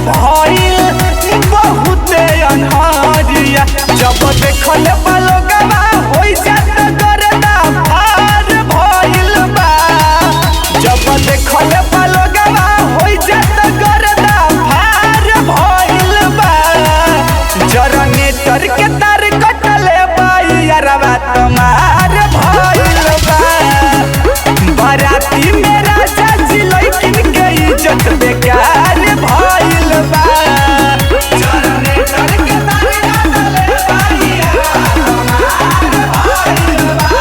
भइल बहुते अनहरिया। जब देखल बलोगवा होई जात करदा फार भइल बा। जब देखल बलोगवा होई जात करदा फार भइल बा। जनरेटर के तार कटले बाई अरवा तमार भइल बा। बाराती में राजा जी लइकिन के इज्जत बेकार भइल बा। जनरेटर के तार कटले बाई अरवा तमार भइल बा।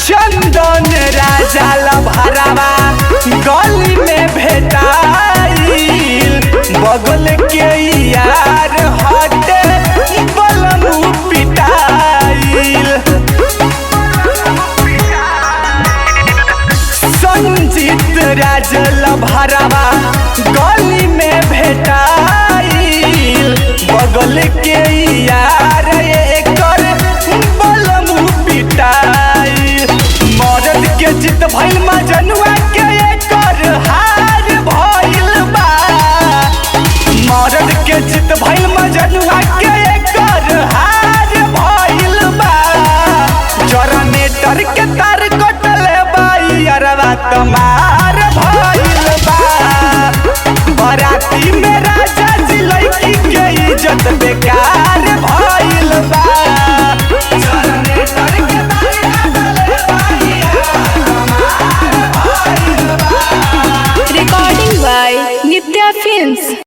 चंदन राजा लभरावा गली में भेटाइल, बगल के यार हटे बलमू पिटाइल। संजीत राज लभरावा गली में भेटाइल, बगल के यार एकर बलमू पिटाइल। मरद के जीत भइल मजनुआ के एकर हार भइल बा। मरद के जीत भइल मजनुआ के एकर हार भइल बा। जनरेटर के तार कटले बाई अरवा तमार भइल बा। बाराती में राजा जी लइकी के इज्जत बेकार भइल बा। जनरेटर के तार कटले बाई अरवा तमार भइल बा। Recording by Nitya Films.